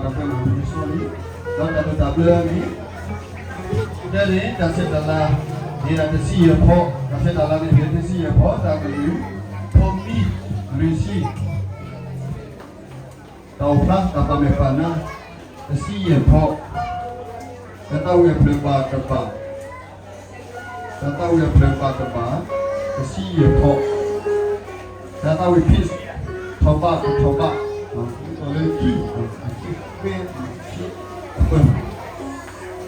အဃိန့ၣ် ဒီးတၢ်ဒိၣ်တၢ်ဘျၢန့ၣ် တဲန့ၣ် တၢ်ဆဲးတၢ်လၤ န့ၣ်ဒၣ်တဆံယဲၢ်ဖီ, တၢ်ဆဲးတၢ်လၤန့ၣ် တဆံယဲၢ်ဖီ, တၢ်ကလုၢ် ထိၣ်မံ လွံၢ်ဆံ, တၢ်အိၣ်ဖျါ တၢ်ပာ်မဲာ်ပာ်နါ တဆံယဲၢ်ဖီ, တၢ်သးဝံၣ်အဖျၢၣ်ဘၣ်တဘၣ် တၢ်သးဝံၣ်အဖျၢၣ်ဘၣ်တဘၣ် တဆံယဲၢ်ဖီ, တၢ်သးဝံၣ် peace ထီၣ်ဘးတထီၣ်ဘး ဒ်သိးလၢခံ အခံဃဲ ခံအပၢၢ်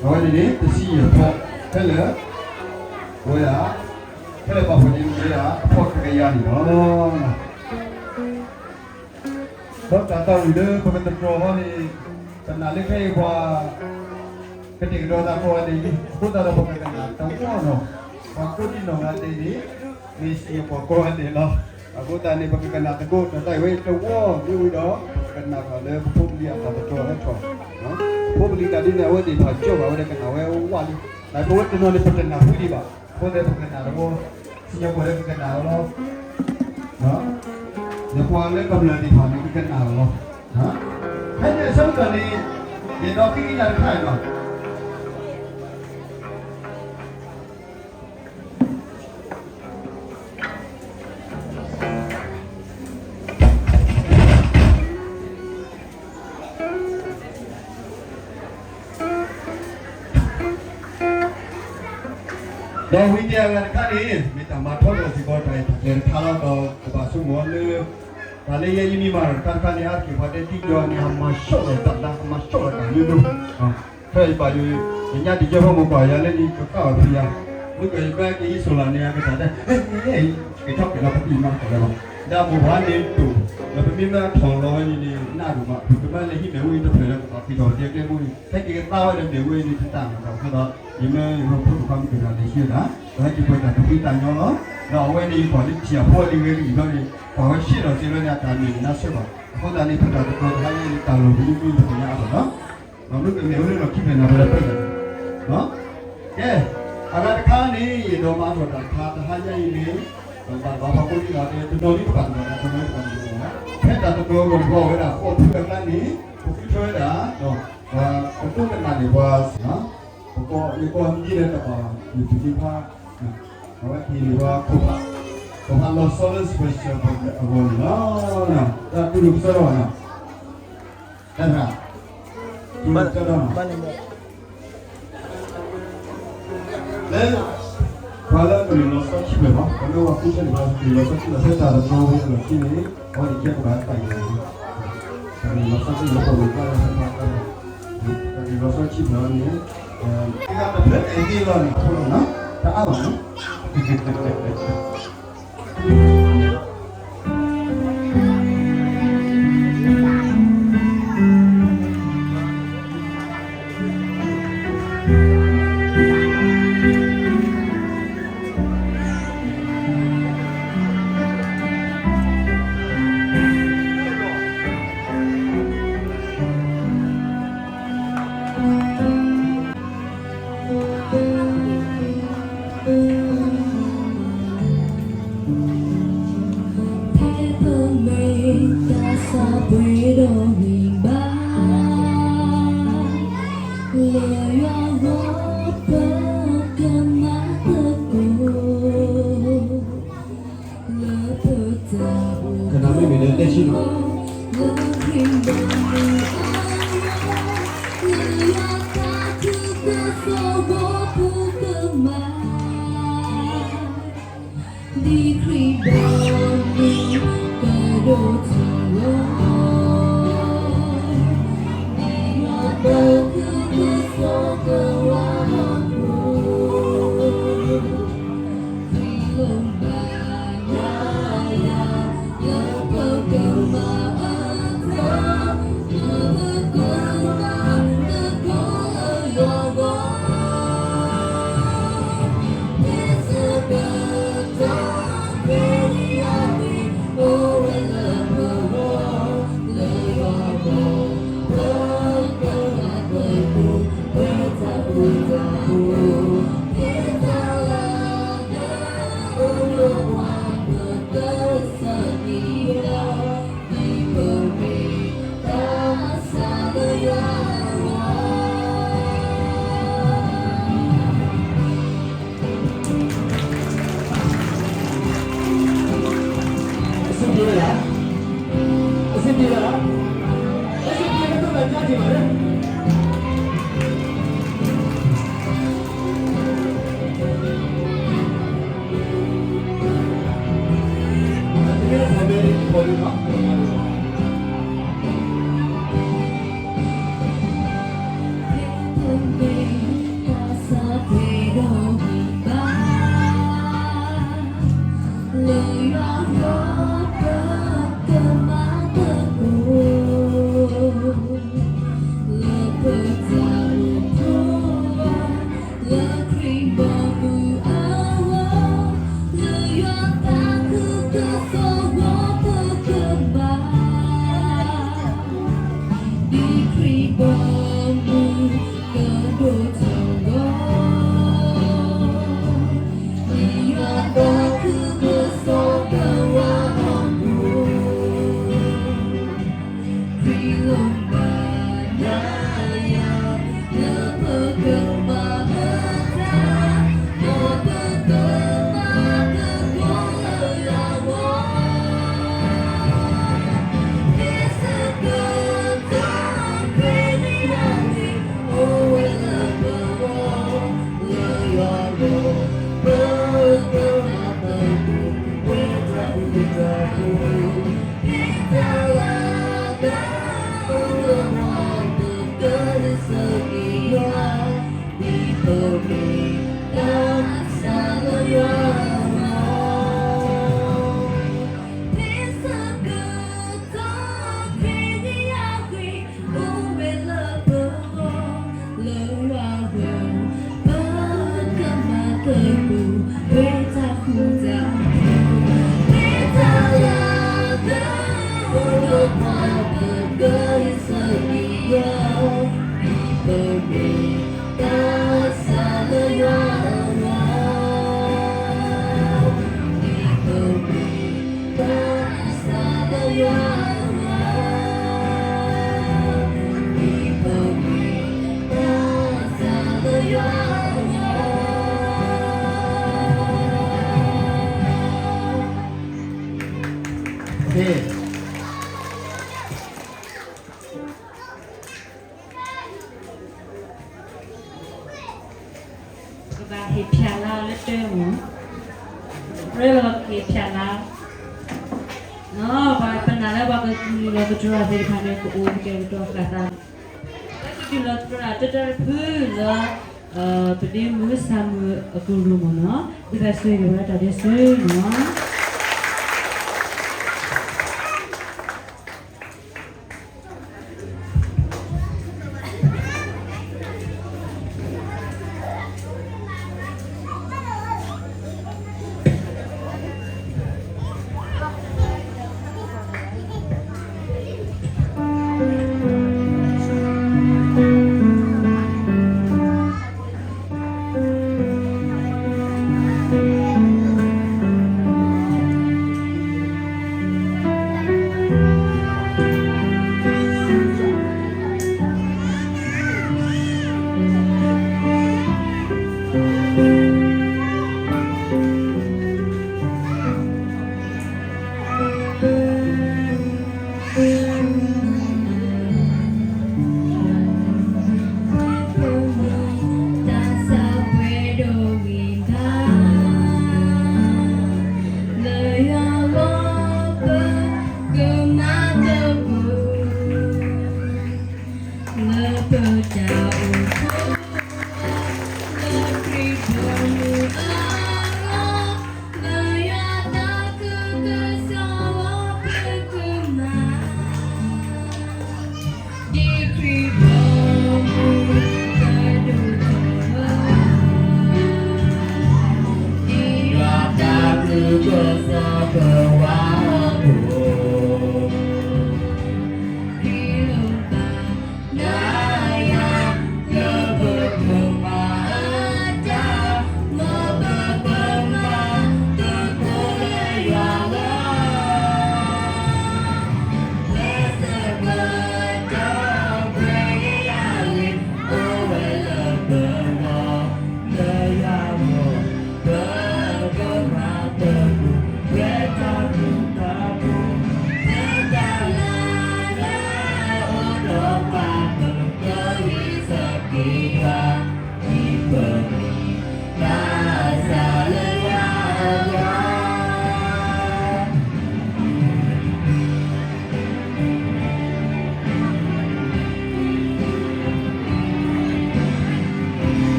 အဝဲန့ၣ်န့ၣ် တဆံယဲၢ်ဖီ ဖဲလၢ ဝဲဒၣ် ဖဲလၢပာ်ဖှိၣ်န့ၣ် မ့ၢ်ဝဲဒၣ်အဖီတကယၤန့ၣ်လီၤ. ဒီးတၢ်သးဝံၣ်လၢပကသတြီၤအီၤန့ၣ် ပနာ်လၢခဲအံၤပှၤ ကတဲာ်ကတီၤသးကိးဂၤဒဲးလံ, အဃိသတးဒီးပကကနၣ်တဝီနီၤ, ပှၤကိးဒံနီၢ်ဂၤဒဲးန့ၣ် မ့ၢ်စံးပှၤကိးဂၤဒဲးလီၤ. အဃိသတးန့ၣ် ပကကနၣ်သကိးတၢ်သးဝံၣ်ဝဲတဝီ မ့ၢ်ဝံၤဒီး ပကနၣ်ထီၣ်လၢပဖိပလံၤအတၢ်သတြီၤဟဲထီၣ်, ဖိပလံၤတၢ်ဒ်န့ၣ် အဝဲသ့ၣ်တဖၣ်ကၠီဘၣ်ဝဲဒီးကနၣ်ဝဲဝးလံ, ဒီးပဝဲတနီၤန့ၣ် ပတနၢ်ဟူဒံးဘၣ်, အဃိသတးပကနၣ်တဝီ, စံးပှၤလၢကကနၣ်အီၤလီၤ. ဒီးပှၤလၢကမျၢၢ်သ့ၣ်တဖၣ်န့ၣ် ကကနၣ်အီၤလီၤ. ဖဲန့ၣ်အဆၢကတီၢ်န့ၣ် ယအဲၣ်ဒိးဃ့ကညးတခါအံၤလီၤ. ဒီးဝံၤတ့ၢ်အဂၤတခါန့ၣ် မ့ၢ်တၢ်မၤထီထီၣ်စ့ၢ်ကီးတၢ်အဲၣ်တၢ်ကျဲၤတခါလီၤ. ဒီးကဘၣ်ဆိကမိၣ်လၢ တၢ်လၢယဲယမံၤမၤတၢ်တခါတခါန့ၣ် အါတက့ၢ်ပှၤတဲဒ်သိးန့ၣ် အမၤဆှီလီၤတၢ်လၢ အမၤဆှီလီၤတၢ်လၢဒိၣ် ဖဲအံၤပာ်ယိၤ ယညါတယၢဖီမိၢ်ပှၢ်ယၤလၢန့ၣ် ကကၣ်အီၤဖံးယၤ, မုၢ်ကီၢ်ယဘၣ်က့ၤယဆိၣ်လီၤန့ၣ် အကတၢၢ်တဲ ဟဲ ကထီၣ်က့ၤလီၤပသံၣ်မၤကလဲၤလီၤ, ဒီးမိၢ်ပှၢ်န့ၣ်တိၢ် ဒီးပမ့ၢ်မ့ၢ်ထီၣ်လီၤဝဲန့ၣ်န့ၣ် နၢ်ဒိၣ်မး ပကမ့ၢ်လဲၤဟံးမဲာ်ဝဲတဖျၢၣ်လၢပကဖံးထီၣ်ပတဲကျဲမူန့ၣ် ဟဲက့ၤကသါဝဲဒီးမဲာ်ဝဲန့ၣ် တတၢ်မၤတၢ်အဃိဒီး ယမ့ၢ်ယဖိဒိၣ်ခွါမုၢ်ကၢၢ်တၢ်လဲၤဆှၢတၢ် ဒီးဟဲက့ၤပှဲၤတၢ်သူၣ်ဖှံသးညီလီၤ. ဒီးအဝဲန့ၣ်ယကွၢ်လၢထံၣ်အဖိအလံၤဝဲ ကယံာ်ဘျီန့ၣ် ကွၢ်ဝဲရှဲဒီးစ့လၢန့ၣ် အတၢ်မ့ၢ်န့ၣ်နၢ်ဆၢဘၣ်. အဃိသတးန့ၣ် ပတၢ်သတြီၤတဟါညါအံၤ တၢ်လီၢ်ပယူၤမ့ၢ်ပသ့ၣ်ညါအါထီၣ်လီၤ. မ့ၢ်ကမ့ၢ်ဝဲလၢလီၢ်ခံဖျၢၣ်န့ၣ် ပလၢပှဲၤလီၤ. ကဲ, အဂၤတခါန့ၣ် ယအဲၣ်ဒိးမၤထီၣ်တၢ်တခါတဟါညါအံၤန့ၣ် ဘၣ်ဘၣ်ပှၤကိးဒံနီၢ်ဂၤဒဲး တနီၤလံတဘၣ်တဘၣ် တနီၤလံတဘၣ်တနီၤလီၤ. ဖဲတၢ်သတြီၤလီၢ်ကဝီၤဝဲဒၣ် ဃိးဖုအကျါန့ၣ် ပဃုထၢဝဲဒၣ် ပှၤကတိၤကနၣ်န့ၢ်ပှၤ ပကိး ယကိးမံၤဒ်လဲၣ်တဘၣ် ယပူၤသ့ၣ်ဖး အဝဲအံၤန့ၣ်ပှၤ ခိၣ်ဖးလီၤဆီလၢ special အဂီၢ်န့ၣ်လီၤ. တၢ်တူၢ်လိာ်ကစၢ်ဒီးနီၤ တၢ်တူၢ်လိာ်ကစၢ်ဒီးနီၤ လၢ ပှၤလၢကလုၢ်လီၤဆီခံဖျၢၣ်လီၤ. ပှၤလၢပှၤဃုထၢန့ၣ် ပှၤကလုၢ်လီၤဆီခံဖျၢၣ် ဖဲတၢ်သတြီၤဝဲအလီၢ်ခံန့ၣ် အဝဲန့ၣ်ကဲပှၤတၢ်ယိာ် ကလုၢ်လီၤဆီခံဖျၢၣ် ပှၤလၢပှၤ ကလုၢ်လီၤဆီခံဖျၢၣ်န့ၣ် တၢ်တဖျၢၣ်အဲၣ်ဂ့ၤလီၤန့ၣ် အဃိလီၤနီၤ တအါဘၣ်နီၤ ဖဲပမ့ၢ်တၢ်သးပှဲၤဒီးဂံၢ်ဘါ လၢယွၤဂီၢ် ပကမၤသကိး လၢပတၢ်အိၣ် ကနၣ်မ့ၢ်မ့ၢ်လၢတဲဆံနီၤ လၢခရံာ်ဘီမုၢ်အါ လၢယွၤတၢ်ထုကဖၣ်သဝီပူၤကမၤ ဒ်ခရံာ်ဘီမုၢ်ကဒိၣ်ထီၣ်လီၤ ဒ်ယွၤတၢ်ထုကဖၣ်သဝီပူၤ ပကဘၣ်ဟ့ၣ်ဖျါလၢအီၤလၢတၢ်မူ, ရဲၣ်လီၤကဟ့ၣ်ဖျါလၢ, ပနာ်လၢပှၤကသူၣ်လီၤကတြီသ့ၣ်တဖၣ်န့ၣ် ကအိၣ်ကတဲာ်ကတီၤဃာ်သး, လၢကဒုးလီၤတြီတၢ်တဖုလၢ ပဒ့မုၣ်ဆၣ်မုၣ်အကရူၢ်မ့ၢ်နီၤ, ဒုးသးဆၢဂ့ၤဝဲတၢ်ဒဲးဆၢနီၤ.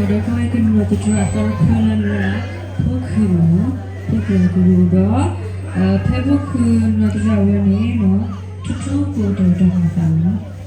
ဒီးခဲအံၤကနီၤသတြီၤအသီတဖုလၢအမ့ၢ်ဝဲဒၣ် ဖိခုၣ်မ့ၢ်နီၤ, ဖိခုၣ်ကရူၢ်ဒီး ဖဲဖိခုၣ်နီၤသတြီၤဝဲန့ၣ်နီၤ, ထူထူကိၣ်တၢ်တၢ်မၤသးမ့ၢ်နီၤ.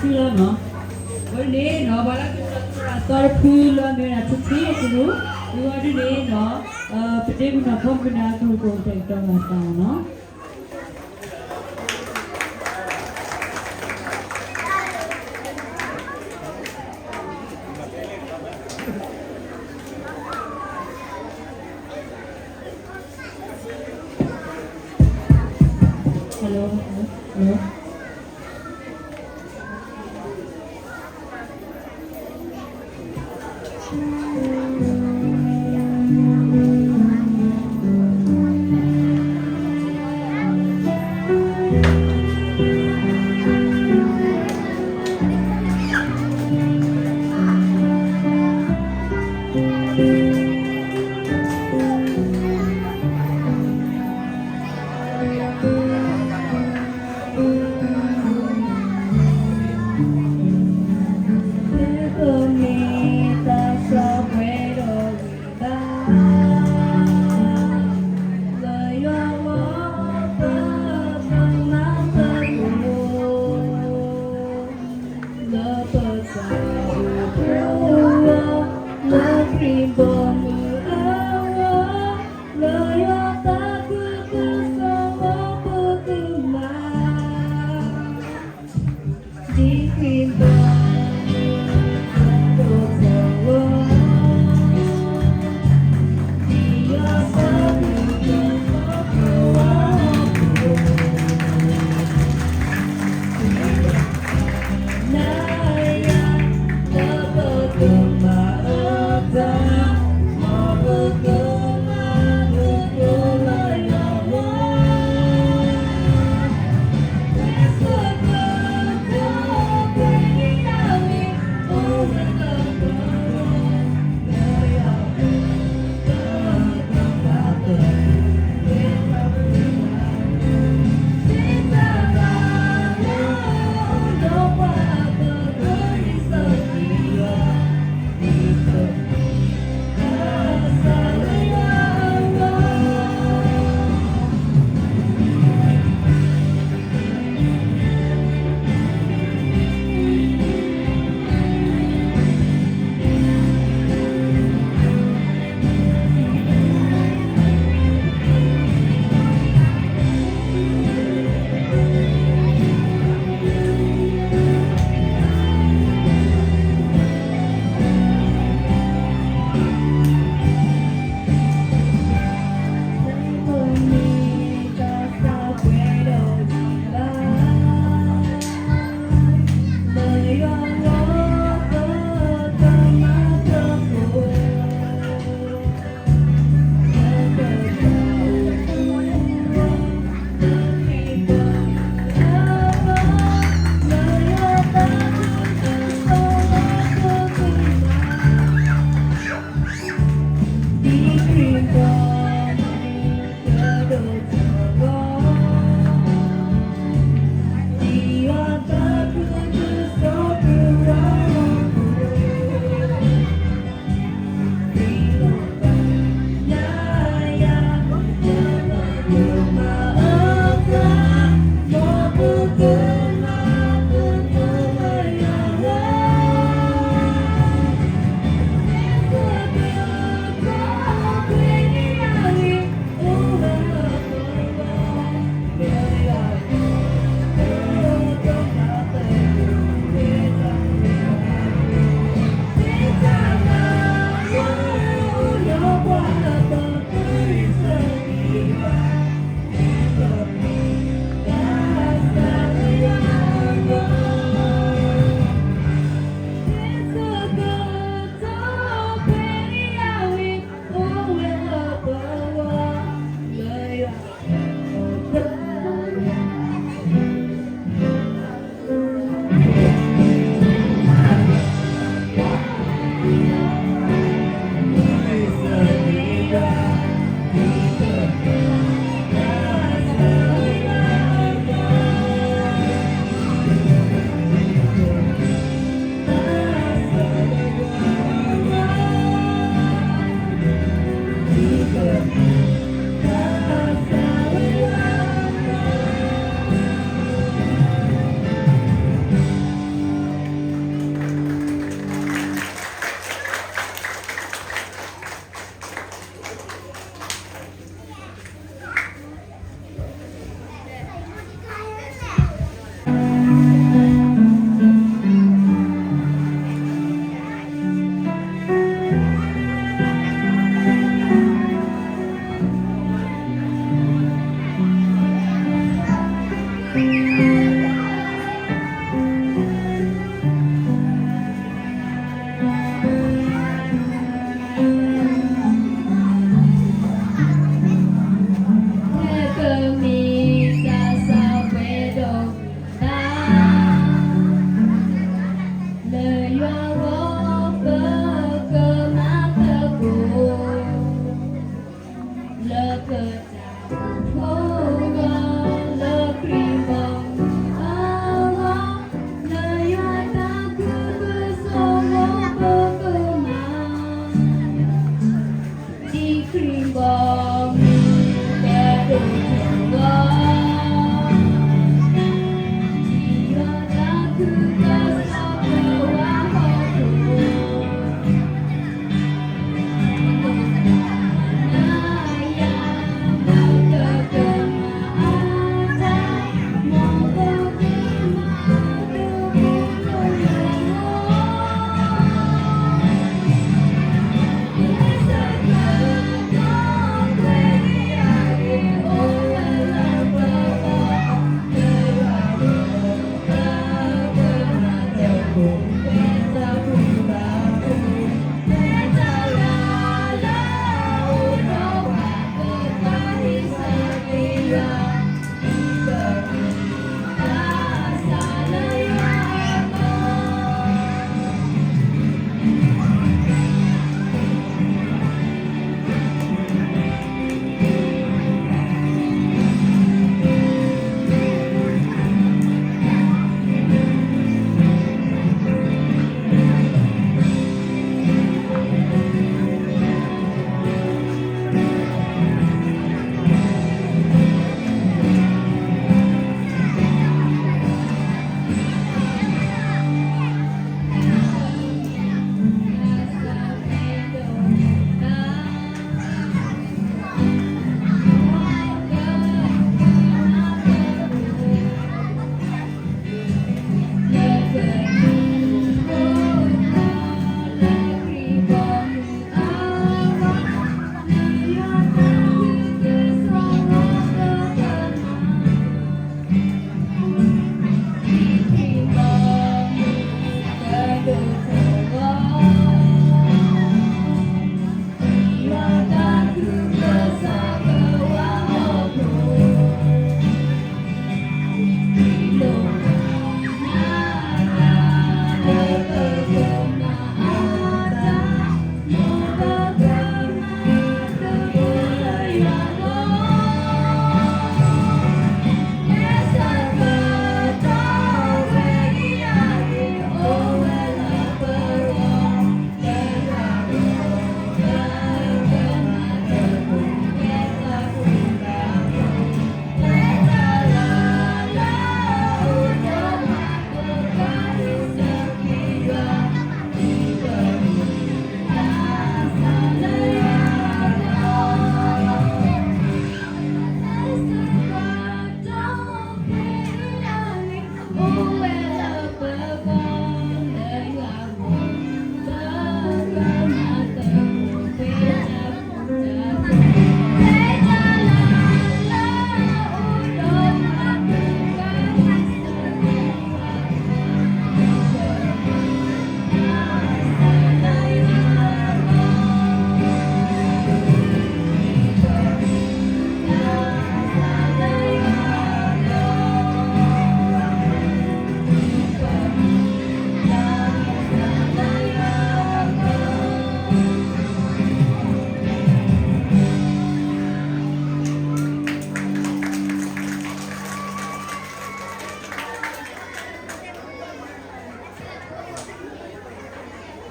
ထံလီၤနီၤ, အဃိန့ၣ်နီၤ ပှၤလၢကသူၣ်လီၤသီတဖုလၢအမ့ၢ်ဝဲဒၣ် ထူထူအကရူၢ်, အဂီၢ်ဒ်န့ၣ်နီၤ, ပဒ့မုၣ်နီၢ်ဖိမုၣ်နၤကလူၤကိးကတဲာ်ကတီၤမၤသးနီၤ. Hello, hello.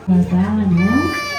ပသးနီၤ.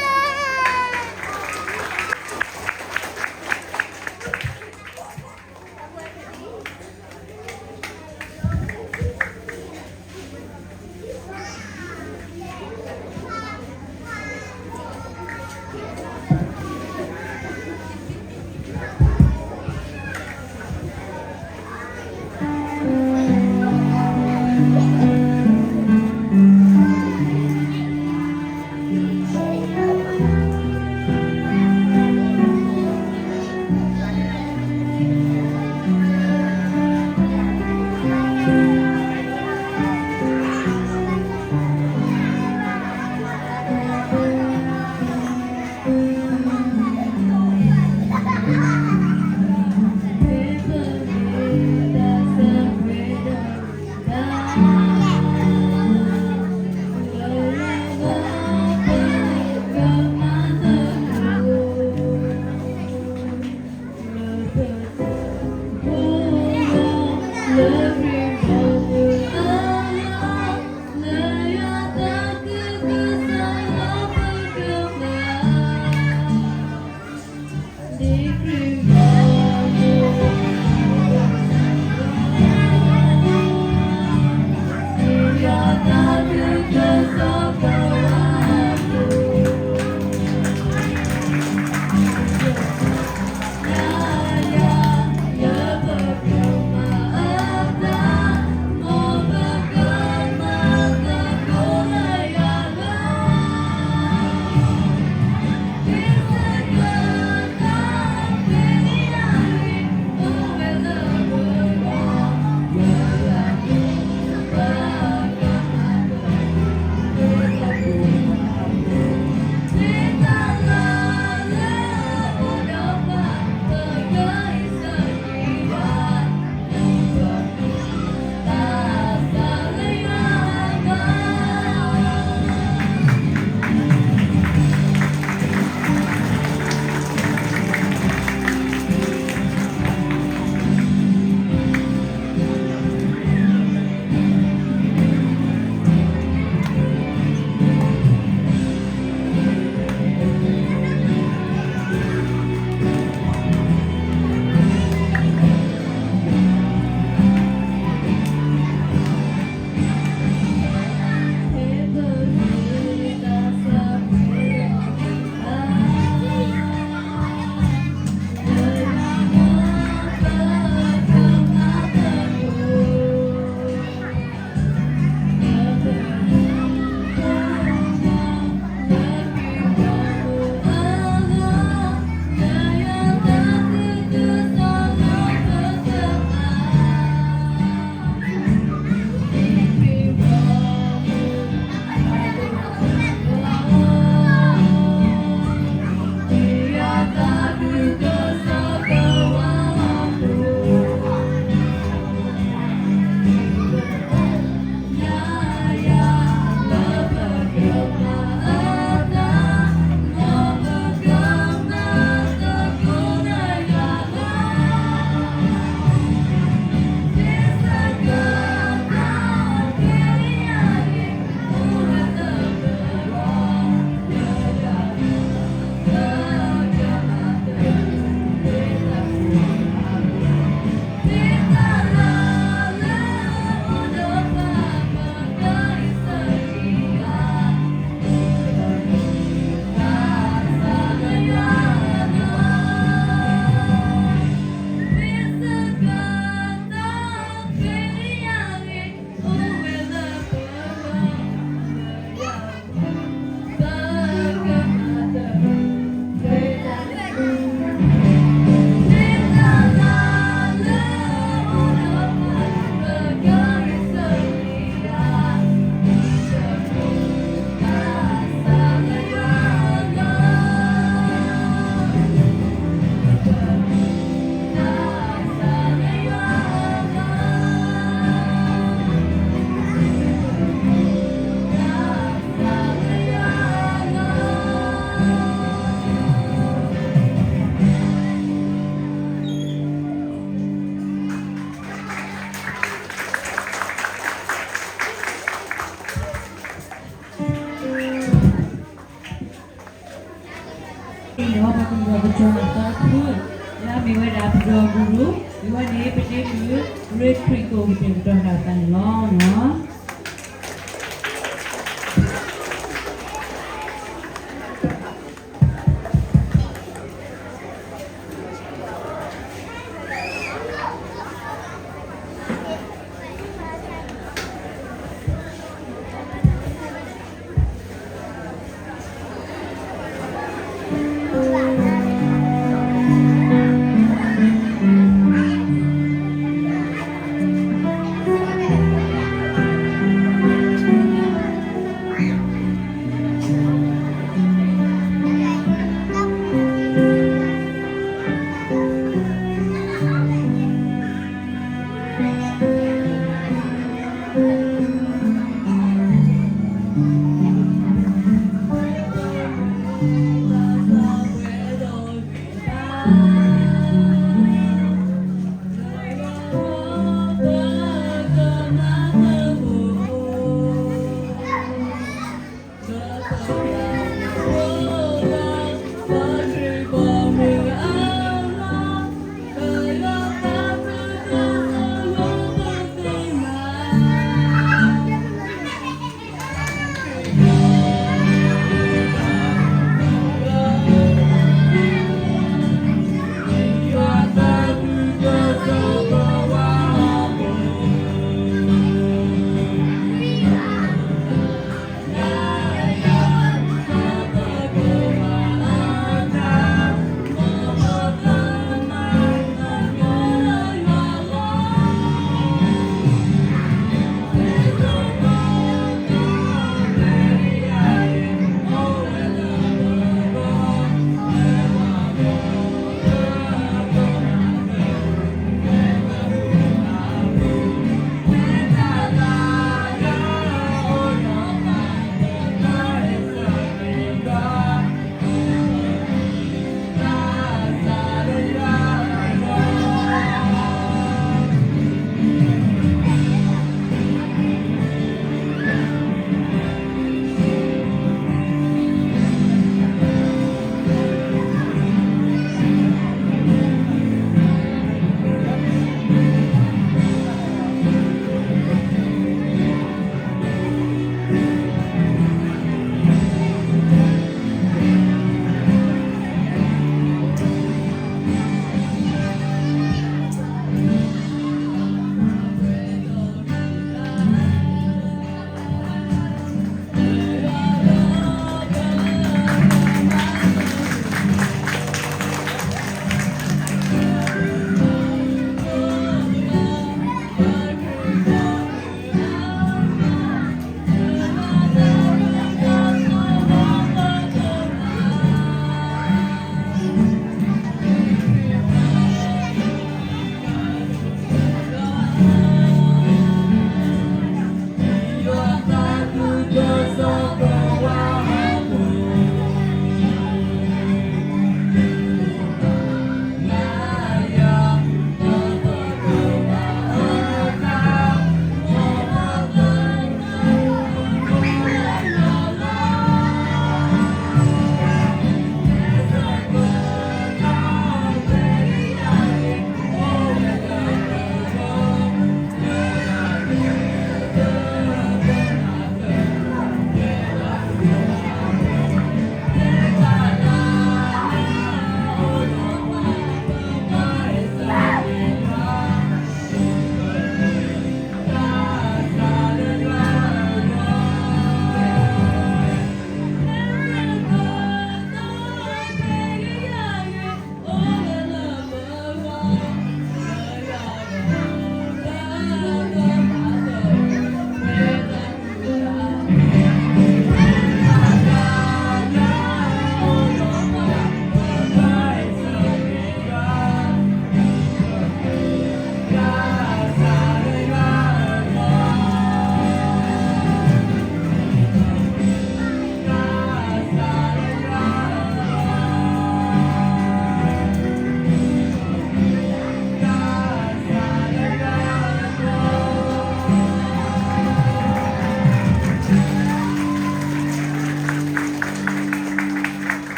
ပှၤကလုာ်အကတီၢ်အသီတဖု လၢအမ့ၢ်ဝဲဒၣ်ပဒီပုၢ်ဝဲၢ် အဝဲန့ၣ် ပဒ့မုၣ် ရ့ခရံာ်ကိၣ် ကတဲာ်ကတီၤဃာ်အသးန့ၣ်လီၤ.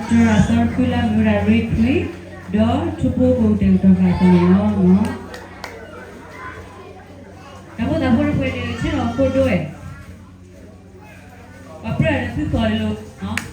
တရၣ်သီတဖုလၢမုၢ်ရၤရ့ခွံ, ဒီးထူဖိကအိၣ်ကတဲာ်ကတီၤဃာ်အသးန့ၣ်လီၤ. တၢ်ဖိသၣ်ဖိတဖုန့ၣ် ဆ့ၣ်နီၤခိၣ်ဒိဝဲ, ပှၤပြၢဒီးသုသီၣ်လီၤ.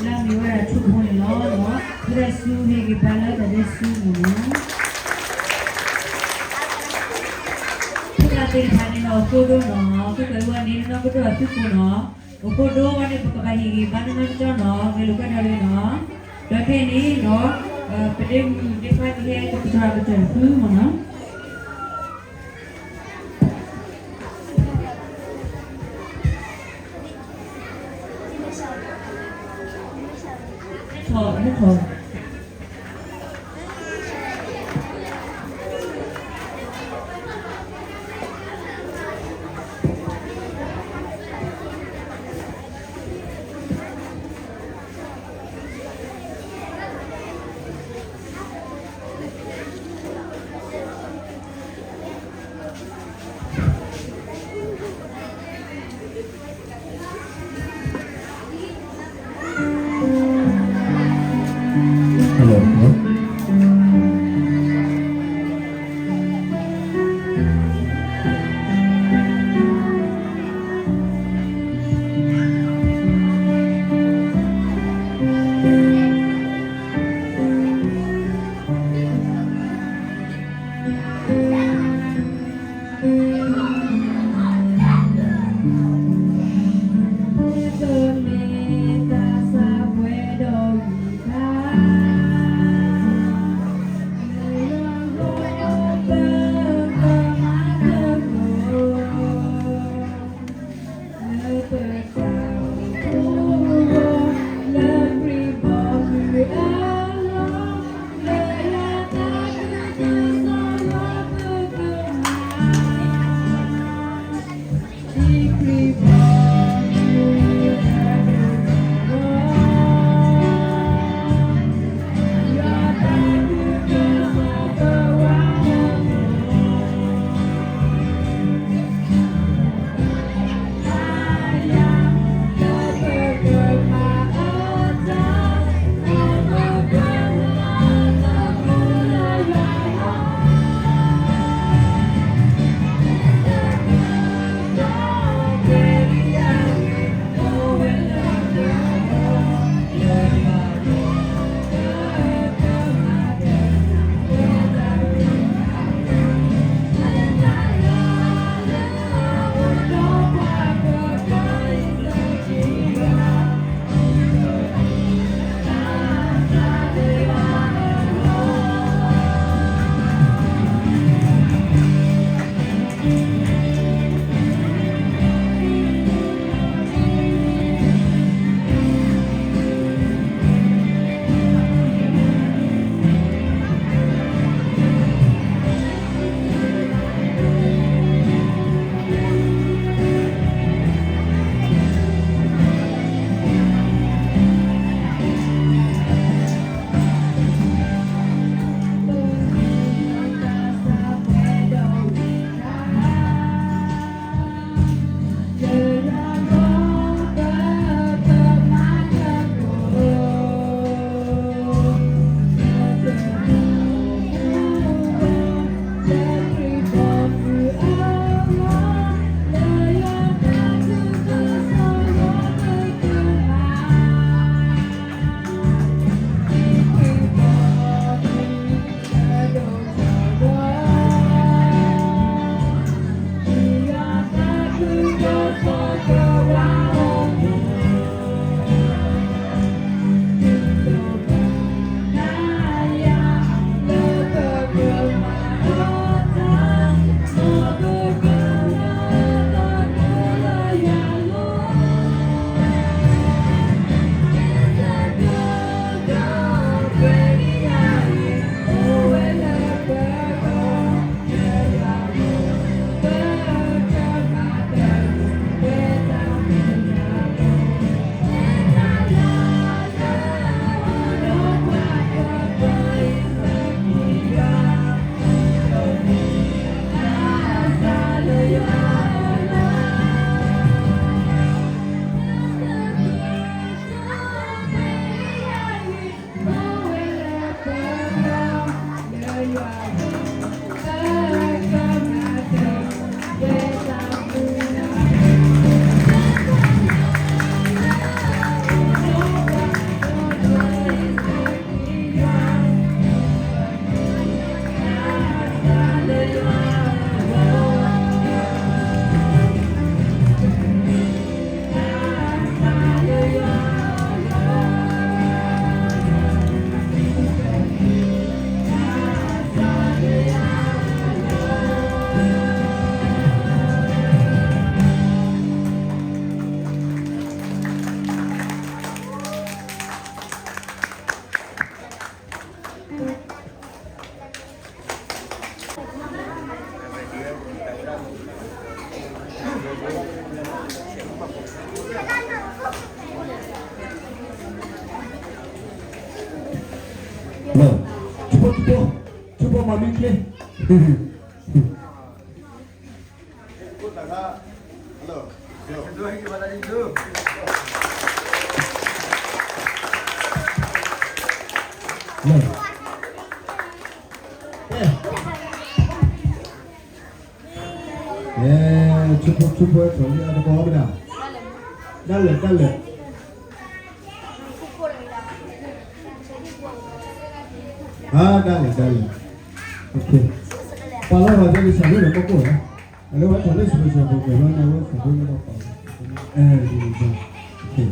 လၢအမ့ၢ်ဝဲဒၣ်ထူဖိန့ၣ်လီၤ. ဝဲဒၣ်ဆူဟ့ၣ်ဂံၢ်ဘါလၢတၢ်ဒဲးဆူမ့ၢ်နီၤ. ဖိသၣ်သ့ၣ်တဖၣ်န့ၣ်နီၤ အဃိဒိနီၤ သုကဝဲန့ၣ် နီၢ်ကဒိၣ်အသုကိးနီၤ အဃိဒိဝဲန့ၣ် ပကဘၣ်ဟ့ၣ်ဂံၢ်ဘါနီၢ်နီၢ်ကၠီနီၤ ဂဲၤလိာ်ကွဲဒီးဂ့ၤနီၤ. ဒီးခဲအံၤန့ၣ်နီၤ ပဒ့မုၣ်ဒ့ခွါကဟဲကပတြၢၤကတၢၢ်တဖုမ့ၢ်နီၤ. ဟဲထီၣ် ဟဲထီၣ်. ဖိ, ဆူဖိမၤမ့ၢ်ချ့ ဆူဖိ ဆူဖိထီၣ်လံအတဘီမနုၤ, ဒၣ်လဲာ် ဒၣ်လဲာ်, ဒၣ်လဲာ် ဒၣ်လဲာ်, ပာ်လီၤဂာ်ဒ်န့ၣ် ဆၣ်ဖိန့ၣ် ကီၢ်ကိၢ်လီၤ, အလၢဝဲထီၣ်လၢ special program လီၤန့ၣ် အဝဲဆၣ်ဖိန့ၣ်ကီၢ်ကိၢ်,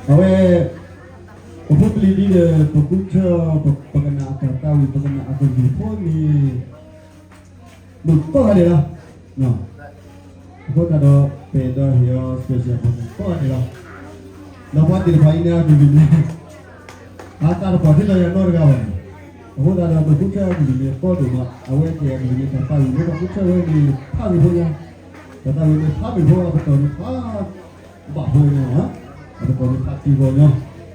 အဝဲ ပဖိပလံၤဒ်ဒီး ပကူၣ်ထၢ ပကနၣ်အတၢ်သးဝံၣ် ပကနၣ်အကလုၢ်ဖိန့ၣ် မုာ်ကိးဂၤဒဲးလီၤ. အဃိသတးဒီး ပအဲၣ်ဒိးဟ့ၣ်အီၤ special ဖိန့ၣ် ကိးဂၤဒဲးလီၤ. ဒီးပှၤသ့ၣ်တဖၣ်အံၤန့ၣ် အကလုၢ်န့ၣ် အတၢ်တပှၢ်ထဲလီၤယၤနီတဂၤဘၣ်န့ၣ်, အဃိသတးဒီး ပကူၣ်ထၢအကလုၢ်န့ၣ် ကီဒိၣ်မး, အဝဲကဲအကလုၢ်န့ၣ် တၢ်သးဝံၣ်လၢပကူၣ်ထၢဝဲန့ၣ် ဖးဂ့ၤဖိညါ, တၢ်သးဝံၣ်န့ၣ် ဖးဂ့ၤဖိ အပတီၢ်န့ၣ်ဖး ဘၣ်ဖိညါ, အပတီၢ်န့ၣ်ဖးတံၢ်ဂီၤညါ, အ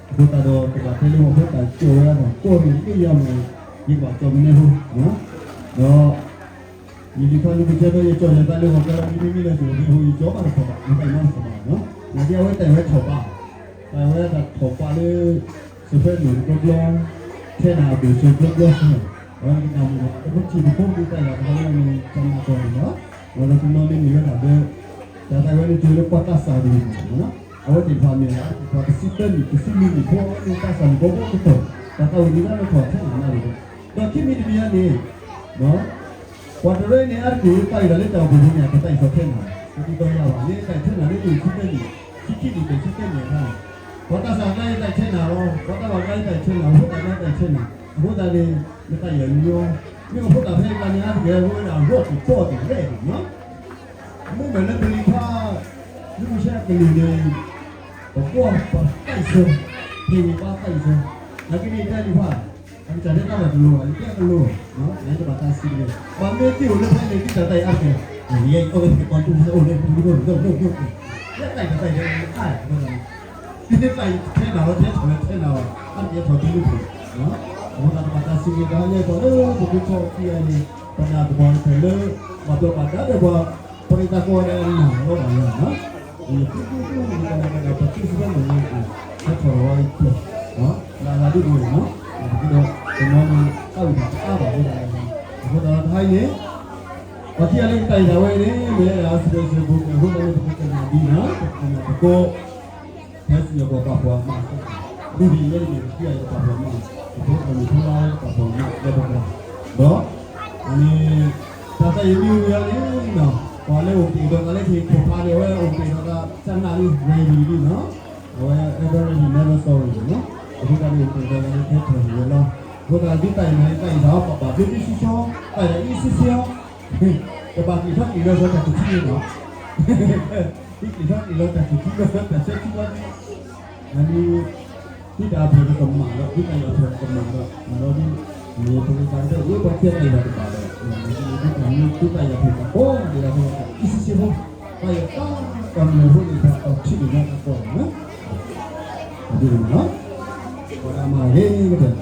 ဃိသတးဒီး ကဘၣ်တဲလၢပှၤဖိသၣ်ကၠိဝဲဒၣ် ကီၢ်မ့ၢ်မ့ၢ်ယါမ့ၢ် ယကဘၣ်ကၠီမ့ၢ်န့ၢ်ဖိ, ဒီး ယဒုးခီဒုးကဆဲဖဲယကၠီယသးလၢဂီၤကဲလီၤ မ့မ့ၢ်လၢယအိၣ်ဖဲဖိ ယကၠီဘၣ်တဖီၣ်ဘၣ် ယသးအံၤမ့ၢ်တဖီၣ်ဘၣ်, နာ်က့အဝဲတၢ်အံၤဝဲထီၣ်ဘး, တၢ်အံၤဝဲဒၣ်ထီၣ်ဘးလၢ စၢၤဖဲန့ၣ်တဘျီဘျီ, ထဲနၤအဘၢၣ်စၢၤတဘျီဘျီ, အဝဲကနၣ်မုာ်ဘၣ် တၢ်ဖိထံၣ်ဖိတၢ်ယၤတခါလၢန့ၣ် တၢ်မၤကီၢ်န့ၣ်လီၤ, အဝဲလၢတနီၤန့ၣ်မ့ၢ်ဝဲဒၣ်လၢ တၢ်သးဝဲန့ၣ်ကၠိလၢပှၤသးစၢ်တဂ့ၤမ့ၢ်နီၤ, အဝဲသ့ၣ်တဖၣ်မ့ၢ် ပှၤတဆံသၢနံၣ် တဆံလွံၢ်နံၣ်ဖိ အဝဲန့ၣ်သးစၢ်န့ၣ် ဘီဘီကတီၢ်, တၢ်သးဝံၣ်ဒံးဒၣ်လၢထီၣ်ထဲနၤနၤတဂ့ၤ, ဒီးခံမံၤတမံၤအံၤန့ၣ် ပှၤတရၢန့ၣ် အါတက့ၢ်တၢ်အံၤဒၣ်လၢတၢ်အိၣ်ဖှိၣ်ဖိန့ၣ် အတၢ်အံၤထီၣ်ထဲနၤ, တဒ်သိးယၤဘၣ် လၢတၢ်အံၤထဲနၤလၢယအိၣ်ဆံသၢနံၣ်, ဆံခံနံၣ် တဆံသၢနံၣ်အခါန့ၣ်, ပှၤသးစၢ်ကျါယတၢ်အံၤထဲနၤလီၤ, ပှၤသးဘၣ်ကျါယတၢ်အံၤထဲနၤ, ဖိသၣ်ကျါယတၢ်အံၤထဲနၤ, အဃိသတးန့ၣ် နတၢ်ယၢ်ညီ, မ့ၢ်ပဖိသၣ်ဖဲအံၤကျါန့ၣ် အါတက့ၢ် အဝဲဒၣ် ရီၣ်က့ၤကီၢ်တဂ့ၤန့ၣ် မ့မ့ၢ်လၢပလံၤဖး, မ့မ့ၢ်ဆဲကလုၢ်န့ၣ်, ပကွၢ်ပသးအံၤဆၢ, ဟ့ၣ်ဝံၤပသးအံၤဆၢ, နာ်က့န့ၣ်တၢ်လံၤဖး, အကစၢ်ဒၣ်တၢ်ဘၣ်တလိၤဘၣ်, ယတဲတလိၤ, ယတဘၣ်တၢ်စံးတဂ့ၤ, ဘၣ်မ့ၢ်သ့ၣ်အိၣ်လၢဖဲန့ၣ် သုတၢ်သးအံၤအါတက့ၢ်, ယဲအံၤအိၣ်ဝဲသ့ၣ်ကီၢ်တူၢ်အိၣ်လၢပူၤဒိၣ်ဒိၣ်ဒိၣ်ဒိၣ်, ယဲတၢ်အံၤတၢ်အံၤအါ, သုတၢ်အံၤထဲနၤလီၤ ထဲထီၣ်လၢထဲနၤလီၤ, အါတက့ၢ်ထီၣ်တုၤလၢပူၤ, အဃိသတးတဘၣ်တၢ်စံးတဂ့ၤ တဟါညါအံၤပှၤလၢပကထီၣ်အခံဂၤန့ၣ်, ပနာ်သပှၢ်တဖျၢၣ်လၢ ဘၣ်ဘျီးဘၣ်ဒါဒီးပှၤ ပရ့သးကီၢ်ဝဲဒၣ်နၤလီၤဘၣ်ယၤ, ယသူၣ်သူၣ်သူၣ်န့ၣ် ကနၣ်ကနၣ်ပှၤသူၣ်စၢ်မုၢ်န့ၣ်, ဟဲထီၣ်လီၤဝဲအံၤပျီ, လၢအဂၤဒ်အံၤန့ၣ်, ဒီးပကဒီးတနီၤန့ၣ် တၢ်အုၣ်တၢ်အါဘၣ်ဝဲဒၣ်, အဃိသတးဒီးတဟါအံၤန့ၣ်, ပှၤခံဂၤလၢယတၢ်အံၤဒၣ်ဝဲအံၤန့ၣ် မ့ၢ်ဝဲဒၣ် special ဖိ အဃိသတးန့ၣ် ပကကနၣ်ဒ်နၤ ပကကနၣ်သကိး ဖဲစံၣ်ညီၣ်ကွီၢ်ပာ်ဖှိၣ်အမး, ဒ်န့ၣ်ယဲန့ၣ် ပခံဂၤအံၤပာ်ဖှိၣ်အမး, ပဖိပလံၤဖိလၢပာ်ဖှိၣ်အမးလၢပပှၤ, ဒီး အန့ၣ် တၢ်သးအံၤမ့ၢ်ဝံၤအီၤန့ၣ်, ပှၤလၢအိၣ်တ့ၢ်ဒီးသးလၢဟံၣ်ခိၣ်ဖးန့ၣ် အဝဲအိၣ်တ့ၢ်ဒီးသး စနၢလံ ready လံနီၤ, အဝဲ ever ready never sorry နီၤ, အဃိသတးန့ၣ် အိၣ်တ့ၢ်ဒီးသးလၢခဲထီၣ်ဟံၣ်ဝဲလီၤ, အဃိသတးဒ်တၢ်အံၤန့ၣ် တၢ်အံၤသးအီၤပဘၣ်ဘျုးဘျုးဆှီဆှီ, တၢ်အံၤအံၤဆှီဆှီ, တဘၣ်က့ၤထီၣ်က့ၤလၢစီၤတၢ်ကူၣ်ထံန့ၣ်နီၤ သုက့ၤထီၣ်က့ၤလီၤတၢ်ကူၣ်ထံလၢတၢ်ဆၢထံဘီန့ၣ်, အန့ၣ် သုတၢ်အဖျၢၣ်ကမၣ်ဒီး သုတၢ်ယၢ်ဖျၢၣ်ကမၣ်ဒီး မၤဒီးဒ် မ့ၢ်ပကကၤဒီး ဝဲပှၤဖျဲးတၢ်ယၢ်တဘၣ်ဒီး မ့ၢ်သုတၢ်မ့ၢ်သုတၢ်ယၢ်ဖျၢၣ်ကကိးဂၤဒဲး အဃိသတး အံၤစ့ၢ်ကီး တၢ်ယၢ်တၢ်ကမၣ်ဖိန့ၣ် ပှၤအီၣ်ထံန့ၣ် လၢတၢ်ကီၢ်န့ၣ်လီၤ, ပှၤဒ်န့ၣ်လီၤ, ပှၤဒၣ်မၤဂ့ၤကတၢၢ်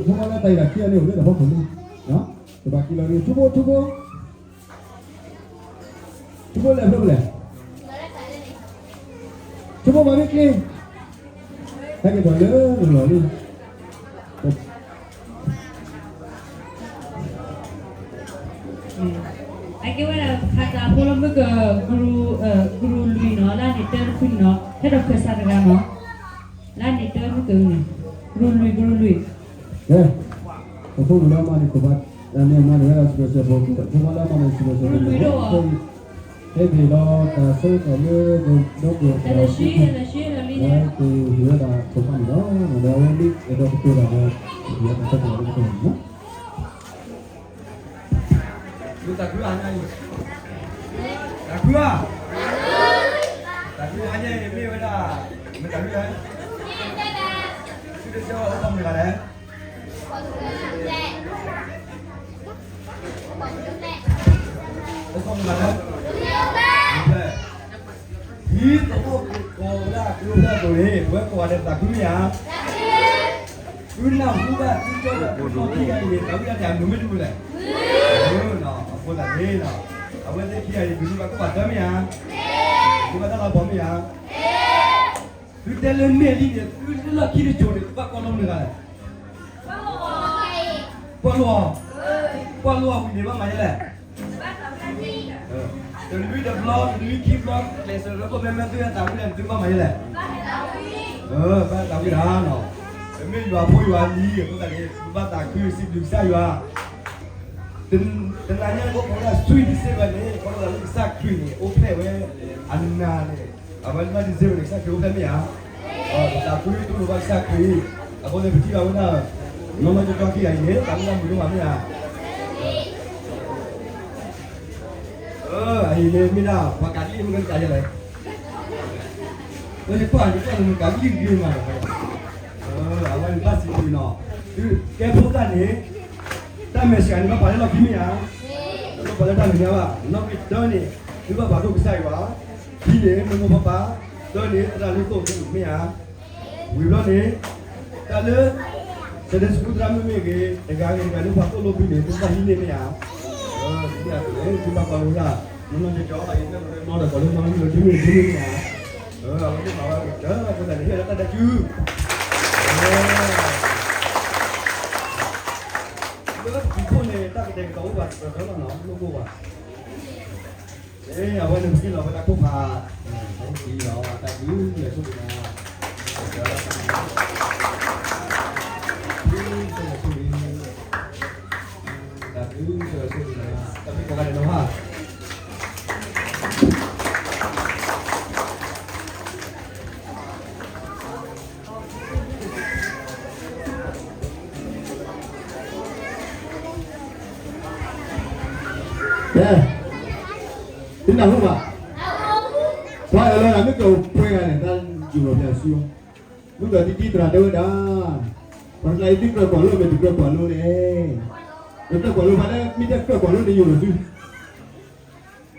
ဆိကမိၣ်လၢတၢ်အံၤတၢ်ခံဂၤန့ၣ် အိၣ်လၢတၢ်ဖီခိၣ်လံ, တဘၣ်က့ၤလီၤန့ၣ် ဆိကမိၣ် ဆိကမိၣ် ဆိကမိၣ်လဲၤဖဲလဲၣ်, ဆိကမိၣ်မၤမ့ၢ်ကျ့, ဟဲက့ၤထီၣ်လၢလီၢ်လံ. အကဲဝဲဒၣ်ဖးတၢ်ဖိလၢမုၢ်က ကရူၢ်လွံၢ်နီၤ လၢန့ၣ်တၢတဖုန့ၣ်နီၤ ဟဲဒီးခၢၣ်စးတဂၤနီၤ, လၢန့ၣ်တၢမုၢ်ကန့ၣ် ကရူၢ်လွံၢ် ကရူၢ်လွံၢ်. ကဲ, ပဖိမုၣ်လၢအမါန့ၣ် ခိၣ်ဘါ, န့ၣ်အမါန့ၣ်ဝဲဒၣ် special ဖိ, ဖိမါလၢအမါန့ၣ် special ဖိ, ဟဲက့ၤလီၤတၢ်ဆၢကတီၢ်လၢ ဒီပုၢ်ဝဲၢ် က့ၤဟံးဝဲဒၣ်ခိၣ်ဘါန့ၣ်လီၤ, ဒီးအဝဲမ့ၢ်အဲၣ်ဒိးကတိၤတၢ်ဒီး ယတၢ်ဆၢကတီၢ်လၢကတိၤန့ၣ်လီၤ. တၢ်ခုဧါ, တၢ်ခုဧါ, တၢ်ခုဟါညါအံၤမ့ၢ်ဝဲဒၣ် မတၤတၢ်ခုလဲၣ်, သုတဆၢအိၣ်ခိးမုၢ်ဂၤလဲၣ်, အိၣ်ခိးမုၢ်ဂၤလဲၣ်, ဒ်သိးအိၣ်ခိးဝဲဒၣ်ကျိဖးဒိၣ်န့ၣ် ပဝဲကိးဂၤဒဲးတၢ်ခုမ့ၢ်ဧါ. သုနၢ်ဟူဘၣ်သုကၠီဒီးသုနီၢ်ခံဂၤအံၤန့ၣ် တၢ်ဝံဒၣ်န့ၣ် အမုာ်မ့ၢ်တမုာ်လဲၣ်. အဃိသတးန့ၣ် အဝဲသ့ၣ်ခံဂၤအံၤ သုဘၣ်ကိၢ်ဘၣ်တၢ်မ့ၢ်ဧါ, သုဘၣ်တၢ်လၤကပီၤမ့ၢ်ဧါ. သုတဲလၢမ့ၢ်လံန့ၣ် သုလၢလီၢ်ခံတစိၤန့ၣ် သုဘၣ်ကိးလီၤမုၢ်ဂၤလဲၣ်. ကွၢ်လိအီၤ, ကွၢ်လိအီၤဝံၤန့ၣ် ဘၣ်မၤဒ်လဲၣ်. တနွံတဘျီ တနွံခံဘျီ ကျဲးစၢးလၢပမဲာ်မဲာ် သုဟဲသးဝံၣ်န့ၣ် သုဘၣ်မၤဒ်လဲၣ်. ဘၣ်သးဝံၣ်တၢ်နီၤ, ပမ့ၢ်ယွၤဖိယွၤလံၤအဃိသတးန့ၣ် ပဘၣ်သးခုစံးဘျုးကစၢ်ယွၤ. တနၤညါန့ၣ် ပကိးဝဲဒၣ် sweet December န့ၣ် ခီဖျိလၢကစၢ်ခရံာ်န့ၣ် အိၣ်ဖျဲၣ်ဝဲအနၤန့ၣ်, အဝဲလၢ December န့ၣ် ကစၢ်ခရံာ်အိၣ်ဖျဲၣ်မ့ၢ်ဧါ. ပသးခုတူၢ်လိာ်ဘၣ်ကစၢ်ခရံာ်, အဃိန့ၣ် ပထံၣ်ဘၣ်ဝဲဒၣ် နီၢ်နီၢ်ကၠီကၠီခံဂၤအံၤန့ၣ် သးဝံၣ်တၢ်မုာ်ဒိၣ်မးမ့ၢ်ဧါ. အအံၤန့ၣ်မ့ၢ်ဒၣ်ပှၤကးဒ်အံၤ မ့ၢ်ကစၢ်ယဲလဲၣ်, လၢယကွၢ်ယကွၢ်လၢမ့ၢ်ကးဒ်အံၤဂ့ၤမးဒီး, အဝဲန့ၣ်ဘၣ်စံးကွံာ်နီၤ, သုကဲဖိသၣ်န့ၣ် တၢ်မဲာ်ဆှးန့ၣ် ဘၣ်ပာ်လၢလီၢ်ခံမ့ၢ်ဧါ, တဘၣ်ပာ်လၢတၢ်မဲာ်ညါဘၣ်, နီၣ်ဂံၢ်တၢန့ၣ် သုဘၣ်ပာ်ဒိၣ်ကစၢ်ယွၤ, ခံန့ၣ် မိၢ်မိၢ်ပၢ်ပၢ်, သၢန့ၣ် သရၣ်လၢသိၣ်သုမ့ၢ်ဧါ, ဝံၤဘျီန့ၣ် တၢ်လၢ Sunday School သရၣ်မုၣ်မ့ၢ်ဂ့ၤ, တဂၤဂ့ၤတဂၤလၢပှၤသိၣ်လိပူၤန့ၣ် သုဘၣ်ဟံးန့ၢ်မ့ၢ်ဧါ, ဒ်န့ၣ်အသိးန့ၣ် သုဘၣ်ပာ်လီၤဝဲဒၣ်, နီၢ်နီၢ်ကၠီကၠီအံၤ နီၢ်ဒီးပှၤလၢနီၢ်မုၣ်လၢဒ်န့ၣ်ဒ်န့ၣ်မ့ၢ်ဧါ, အဝဲသ့ၣ်မၤဝဲကတၢၢ်အဃိသတးန့ၣ် ဟ့ၣ်လီၤတၢ်ဒၢကု လၢပကီၢ်ခိၣ်န့ၣ် တၢ်ကတဲာ်ကတီၤအိၣ်ဘၣ်တကတီၢ်လီၤနီၤ, လိၣ်ဘိဘၣ်, အဝဲန့ၣ်ပက့ၤလီၤဝဲတၢ်ခိၣ်ဖး, တၢ်ခိၣ်ဖးလီၤ, တၢ်ဘျုးလဲၤဆိၣ်ဂ့ၤနၤ, တၢ်ဘျုးလဲၤဆိၣ်ဂ့ၤနၤ, တၢ်ဘျုးလဲၤဆိၣ်ဂ့ၤနၤ, တၢ်ဘျုးကိးဂၤဒဲးနီၤဟါ. ကဲ, သုနၢ်ဟူဘၣ်, ပှၤအၢၣ်လီၤတၢ်မ့ၢ်ကအိၣ်ပှဲၤဂၤန့ၣ် တၢ်ယူၢ်လီၤပျၢ်စု, မုၢ်ကီၢ်တံတံသရၣ်တဲဝဲဒၣ်, ပှၤတကျါအံၤသုကြၢးကွၢ်လိမ့ၢ်တကြၢးကွၢ်လိန့ၣ်, တကြၢးကွၢ်လိဘၣ်လၢ မ့ၢ်တကြၢးကွၢ်လိန့ၣ် ယူၢ်လီၤစု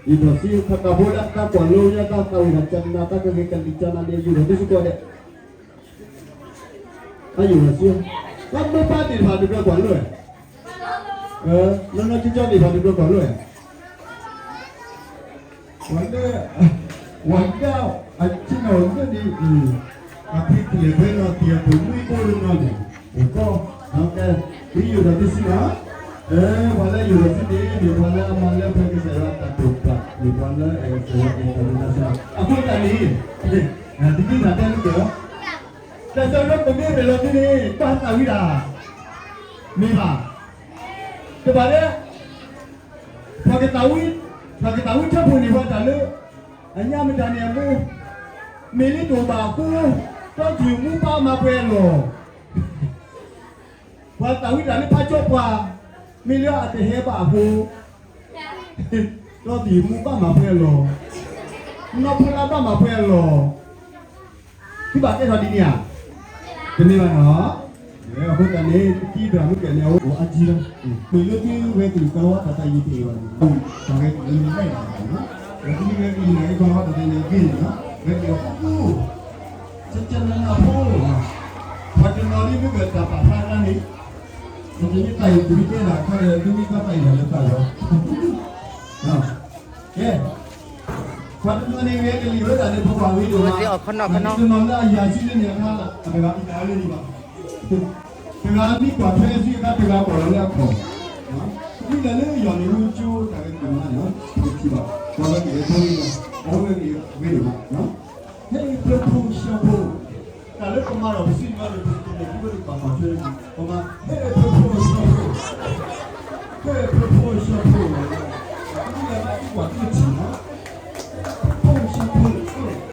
ယဒိးစံးခီတၢ်ဖိလၢတၢ်ကွၢ်လိယဲ တၢ်သးဝံၣ်တၢ်ကနၣ် တၢ်ကဂ့ၤကလံၤကနၣ်န့ၣ် ယူၢ်လီၤသုစ့ၢ်ကီးဒဲး, တၢ်ယူၢ်လီၤစု, တၢ်မိၢ်ပၢ်သ့ၣ်တဖၣ်တကြၢးကွၢ်လိဧါ, နီၢ်နီၢ်ကၠီကၠီသ့ၣ်တဖၣ်တကြၢးကွၢ်လိဧါ, ဝဲလၢ ဝဲဒၣ်အဆ့ၣ်နီၤလၢန့ၣ်အံၤ, အဖံတလဲၤဖဲနီၤ တံၤအပူၤမုၢ်အိၣ်လၢနီၤန့ၣ်, အိၣ်ကီ, ကဲ, သုယူၢ်ဒီးသုစံးလီၤ, ပှၤလၢယူၢ်ဒီးသုန့ၣ် မ့ၢ်ပှၤလၢအမၤလၢပှဲၤကစၢ်ယွၤအတၢ်တိာ်ပာ်, မ့ၢ်ပှၤလၢအဲၣ်ကစၢ်ယွၤ international, အဃိသတးန့ၣ်, သုက့ၤသးတဲန့ၣ်က့ၤ, တၢ်ဆၢကတီၢ်ပမ့ၢ်ရဲၣ်လီၤသုန့ၣ် ဘၣ်သးဝံၣ်တၢ်, မ့ၢ်ဘၣ်, တဘၣ်လၢ ပှၤကသးဝံၣ်, ပှၤကသးဝံၣ်ထၢၣ်ဖိန့ၣ် ပှၤတၢ်လၢ အညါမတၤန့ၣ်အမိၢ်, မ့ၢ်လၢတအိၣ်ဘၣ်အဃိ, ဒီးတံၤမူဘၣ်မၤပှဲၤအလီၢ်, ပှၤသးဝံၣ်တၢ်လၢဖးကၠီပှၤ, မ့ၢ်လၢအတဟဲဘၣ်အဃိ, ဒီးတံၤမူဘၣ်မၤပှဲၤအလီၢ်, နီၢ်ဖိလၢဘၣ်မၤပှဲၤအလီၢ် သုဘၣ်ကဲထီၣ်ဒ်န့ၣ်ဧါ, တမ့ၢ်ဘၣ်နီၤ, အဃိသတးန့ၣ် သုခံသရၣ်မုၣ်ကဲန့ၣ် အအိၣ်အါကံလီၤ, မ့ၢ်လၢသုဝဲကလုာ်ကီၢ်ဝါတၢ်သးယံာ်တ့ၢ်ဘၣ်န့ၣ်, တၢ်ဝဲကလုာ်လၢယလဲၣ်ဘၣ်န့ၣ်, ဝဲကလုာ်ဝဲကလုာ်န့ၣ် ကီၢ်ဝါတၢ်သးယံာ်တ့ၢ်န့ၣ်နီၤ, ဝဲကလုာ်အဖိဖိ, ကကနၣ်ဖိ, ပှၤတနီၤလံမ့ၢ်ကတၢ်ပာ်ဖျါတၢ်န့ၣ် ပမ့ၢ်တၢ်အံၤ ပမ့ၢ်တဲဒၣ်အခါဒီး သုမ့ၢ်ဘၣ်တၢ်အံၤဒၣ်လၢတၢ်လီၤ. ကဲ, ပှၤတနီၤန့ၣ် ဂဲၤကလံၤဝဲဒၣ်လၢပပှၤဝံၤဒိၣ်မး, တနီၤလၢအယၤစုလၢန့ၣ်အခါ အတဂၤမ့ၢ်တၢ်လၢန့ၣ်ဘၣ်, တဂၤမ့ၢ်ကွၢ်ထွဲစုအခါ တဂၤကွၢ်လီၤလၢအခီၣ်, မ့ၢ်လၢလၢယွၤန့ၣ် ဝဲကၠိတၢ်ဂဲၤကလံၤမးန့ၣ်လီၤ, ပထံၣ်ဘၣ်, ပှၤလၢကဂဲၤဖိလံလီၤ, အဝဲဂဲၤဂ့ၤဒိၣ်မး, ဟဲဖျိဖိဆှၢဖိ တၢ်လၢပမၤဒီးပစုမၤဒီး ပကတဲာ်ကတီၤဝဲဒၣ်ပှၤမၤထွဲန့ၣ် ပမၤ ဟဲဖျိဖိဆှၢဖိ, ဟဲဖျိ